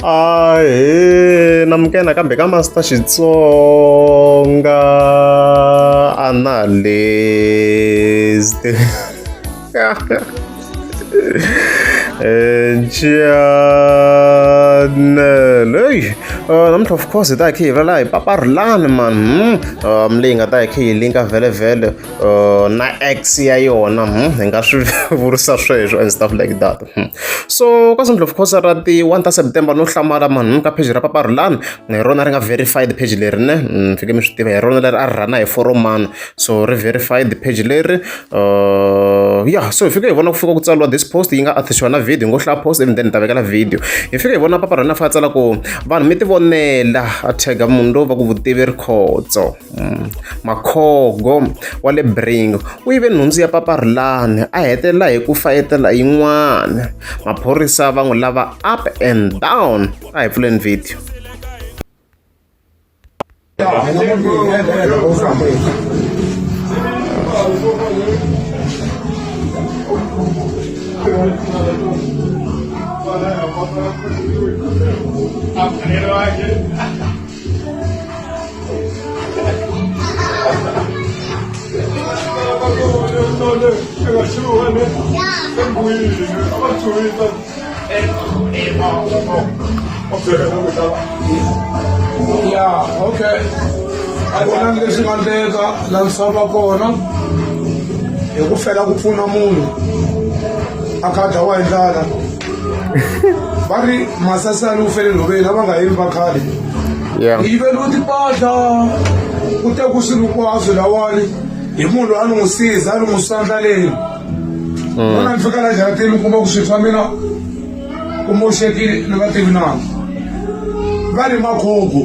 Ahee namukela nakambe ka Master Xitsonga Analyst Channel hey namuntlha of course hi ta hi kha hi vulavula hi Papa Rhulani man leyi nga ta hi kha yi linka vhele vhele na ex ya yona hi nga swi vurisa sweswo and stuff like that. So ka of course ra ti 1 ta September no hlamala man ka page ra Papa Rhulani hi rona ri nga verified page leri ne mi fike mi swi tiva hi rona leri a ri rhana hi foromana so ri verified page leri ya so hi fike hi vona ku fika ku tsariwa this post yi nga attach-iwa na video hi ngo hlaya post and then hi ta vekela video hi fike hi vona Papa Rhulani a fika a tsala ku vanhu mi ti vonela a tag-a munhu lowu va ku vutivi Rikhotso Makhogo wa le Bring u yive nhundzu ya Papa Rhulani a hetelela hi ku fayetela yin'wana maphorisa va n'wi lava up and down a hi pfuleni video. Ya okay a vonangi leswi nga endleka la misava kona hi ku fela ku pfuna munhu a kha a dlawa hi ndlala va ri masasani wu fele nhoveni a va nga yimi va khale Yeah. Yi yiveriwe timpahla ku te ku swilo hinkwaswo lawani hi munhu loyi a ni n'wi siza a ni n'wi sandlaleni vona ni fika la jarateni ni kuma ku swilo swa mina ku moxekile ni nga tivi nandzu va ri makhogo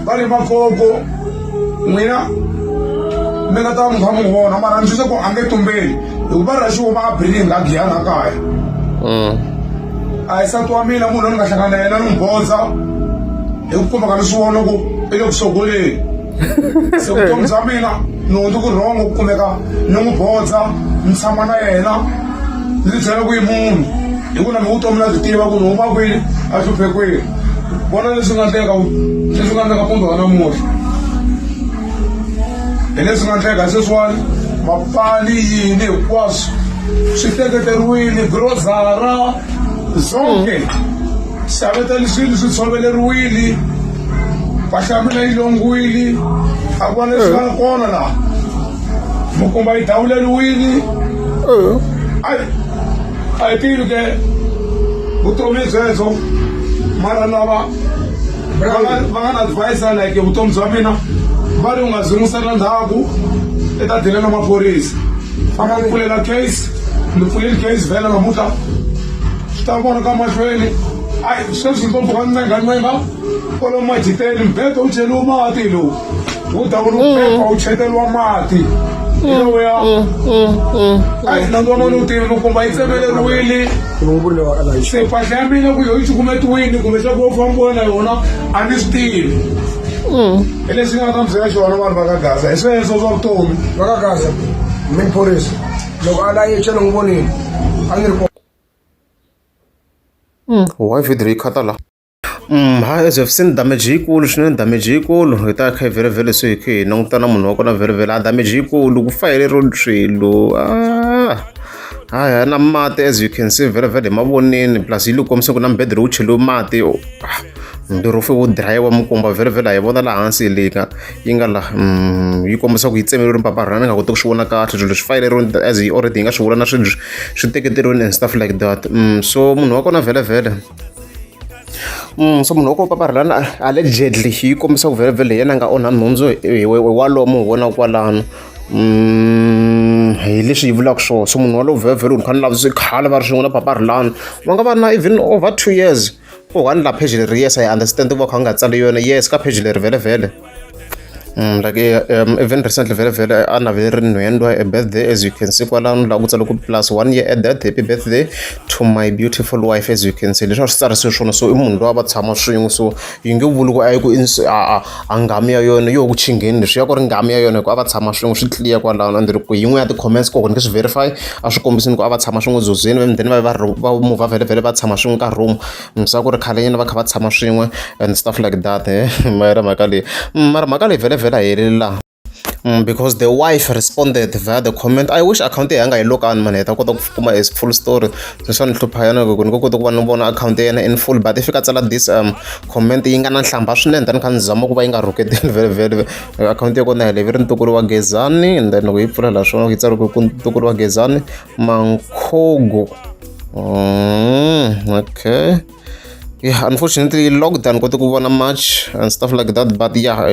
va ri makhogo n'wina mi nga ta mi kha mi vona mara ni twise ku a nge tumbeli hikuva ra xi huma a birini nga giyana kaya a hi nsati wa mina munhu loyi ni nga hlangana na yena ni n'wi bondza hi ku kuma ka ni swi vona ku i le ku sogoleni se vutomi bya mina ni hundzi ku rhongo ku kumeka ni n'wi bondza ni tshama na yena ni byela ku i munhu hi ku na mi vutomi na byi tiva ku ni huma kwini a hluphe kwini vona leswi nga endleka leswi nga endleka mpundzu wa namuntlha hi leswi nga endleka sweswiwani mapani yini hinkwaswo swi teketeriwile grozara zonke xaveteli swilo swi tshoveleriwile mpahla ya mina yi longiwile a ku va leswi nga kona laha mukumba yi dawuleriwile ayi a hi tivi ke vutomi byebyo mara lava va nga na advise like vutomi bya mina va ri u nga zungisela ndzhaku i ta dila na maphorisa va nga pfulela case ni pfuleli case vhela namuntlha swi ta vonaka mahlweni ayi sweswi ni to pfuka ncenga ncenga kwalomu majiteni mbeto wu cheliwe mati lowu wu ta wu pepa wu cheteriwa mati hi lowuya ayi na ndzi ni wu tivi ni kumba yi tsemeleriwile se mpahla ya mina ku yo yi cukumetiwini kumbe xa ku wo fambiwa na yona a ni swi tivi hi leswi nga ta mi byela xona vanhu va ka gaza hi sweswo swa vutomi va ka gaza mi phorisa loko a layicha ni n'wi vonile a ni ri kona. Why video yi khata la? Ha as you've seen damage yikulu swinene damage yikulu hi ta kha hi vhele se hi kha hi languta na munhu wa kona vhele a damage yikulu ku fayeleriwe swilo ah haya na mati as you can see vhele vhele hi mavonini plus yi le kombisa ku na mbedlo lowu cheliwe mati ntirho wu wu dirayiwa mikumba vhele vhele hi vona laha hansi leyi nga yi nga la yi kombisa ku yi tsemeleriwe mpapa ni nga koti ku swi vona kahle swilo swi fayeleriwe as hi already hi nga swi vula na swilo swi teketeriwini and stuff like that so munhu wa kona vhele vhele so munhu wa kona papa Rhulani allegedly yi kombisa ku vhele vhele hi yena a nga onha nhundzu hi walomo hi vona kwalano hi leswi yi vulaka swona so munhu walowo vhele vhele ni kha ni lavisise khale va ri swin'we na papa Rhulani va nga va na even over 2 years ku one la page leri yes I understand ku va kha nga tsali yona yes ka page leri vhele vhele. Like even recently vhele vhele a naveleri nhwendwa a birthday, as you can see kwalano laha ku tsale ku plus one year added, happy birthday to my beautiful wife, as you can see leswi a swi tsarisiwe swona. So i munhu loyi a va tshama swin'we, so yi nge vuli ku a yi ku a nghamu ya yona yo ku chingheni leswi ya ku ri nghamu ya yona, hikuva a va tshama swin'we, swi clear kwalano. And ku yin'we ya ti-comments koko ni nge swi verify, a swi kombisini ku a va tshama swin'we dzozweni, and then va va va muvha vhele vhele va tshama swin'we ka room sa ku ri khale nyana va kha va tshama swin'we and stuff like that. Mara mhaka leyi, mara mhaka leyi vhele vhele a heleli laha, because the wife responded via the comment. I wish akhawunti ya nga yi lokani mani, hi ta kota ku kuma his full story. Se swa ni hlupha yana ku ni ko kota ku va ni vona akhawunti ya yena in full, but i fika tsala this comment yi nga na nhlamba swinene, tani kha ni zama ku va yi nga rhuketeli vhele vhele. Akhawunti ya kona hi leyi ri ntukulu wa Gezani, and then loko yi pfula laha swona yi tsariwe ku ntukulu wa Gezani Mankhogo. Okay, yeah, unfortunately lockdown kote ku vona much and stuff like that, but yeah,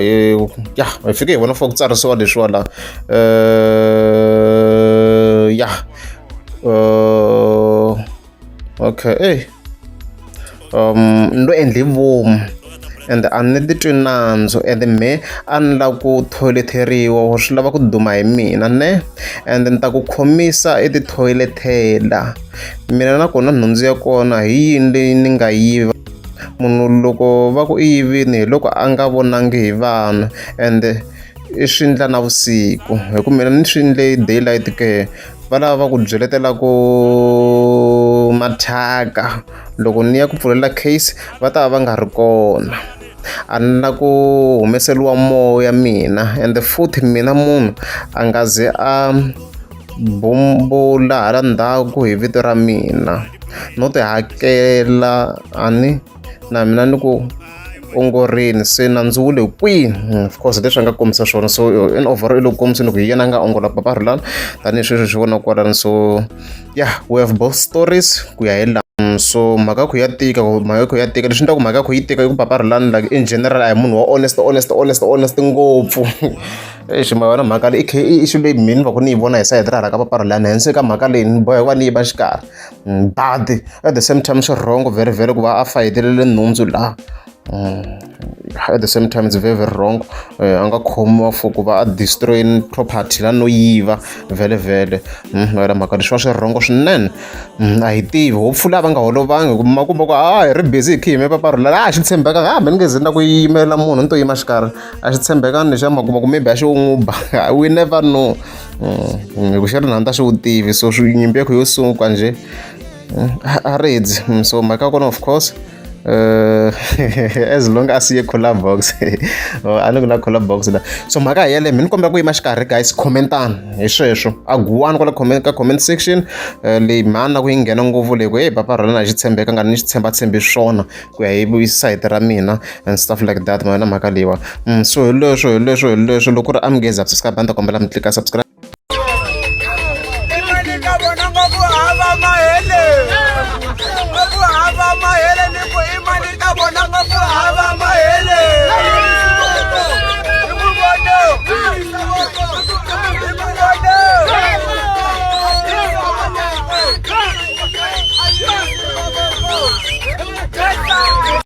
yeah, hi fike hi vona for ku tsarisiwa leswiwa la. Yeah, okay, ndo endle vomu and a ni titwi nandzu, and me a ni lava ku thoyiletheriwa, swi lava ku duma hi mina ne, and ni ta ku khomisa i tithoyilethela mina nakona nhundzu ya kona hi yini leyi ni nga yiva. Munhu loko va ku i yivini hi loko a nga vonangi hi vanhu, and i swi endla navusiku, hi ku mina ni swi endle daylight ke. Va lava va ku byeletela ku mathyaka, loko ni ya ku pfulela case va ta va va nga ri kona, a ni la ku humeseriwa moya mina. Ende futhi mina munhu a nga ze a bumbula hala ndzhaku hi vito ra mina, no ti hakela a ni na mina ni ku ongorini, se nandzu wu le kwihi? Of course leswi a nga kombisa swona, so in overall i le ku kombiseni ku hi yena a nga ongola Papa Rhulani tanihi sweswi swi vona kwalano. So yeah, we have both stories ku ya hi laha. So mhaka ku ya tika, mhaka ku ya tika, leswi endlaku mhaka ku yi tika i ku Papa Rhulani, like in general, a hi munhu wa honest, honest, honest, honest ngopfu. Exi ma yona mhaka leyi i khe i xilo leyi mina ni va ku ni yi vona hi sayiti ra hala ka Papa Rhulani, hense ka mhaka leyi ni boheka ku va ni yiva xikarhi, but at the same time swi wrong very very ku va a fayetelele nhundzu laha. At the same time it's very very wrong, a nga khomiwa for ku va a destroy property la no yiva vhele vhele. Yona mhaka leswi va swi wrong swinene. A hi tivi, hopefully a va nga holovangi, ku ma kuma ku a hi ri busy hi khe hi yime Papa Rhulani a xi tshembekanga, hambi ni nge ze ni la ku yimela munhu ni to yima xikarhi, a xi tshembekanga lexiya, ma kuma ku maybe a xi n'wi ba, we never know. Hi ku xi ri na ta xi wu tivi, so nyimpi ya kho yo suka njhe a redzi. So mhaka ya kona, of course, as long as ye cooler box, a ni ku na cooler box la. So mhaka hi yeleyo, mi ni kombela ku yima xikarhi guys, commentani hi sweswo, a guwani kwala comment ka comment section leyi mhani na ku yi nghena ngopfu leyi ku hey, Papa Rhulani a xi tshembeka nga ni xi tshemba tshembi swona ku ya hi sayiti ra mina and stuff like that. Ma yona mhaka leyiwa. So hi leswo, hi leswo, hi leswo. Loko ku ri a mi ngeza subscribe, a ni ta kombela mi tlika subscribe. Imali ka vona ngopfu hava mahele, ngopfu hava mahele, ni ku imali ka vona ngopfu hava mahele. I n'wi vone, i n'wi vone.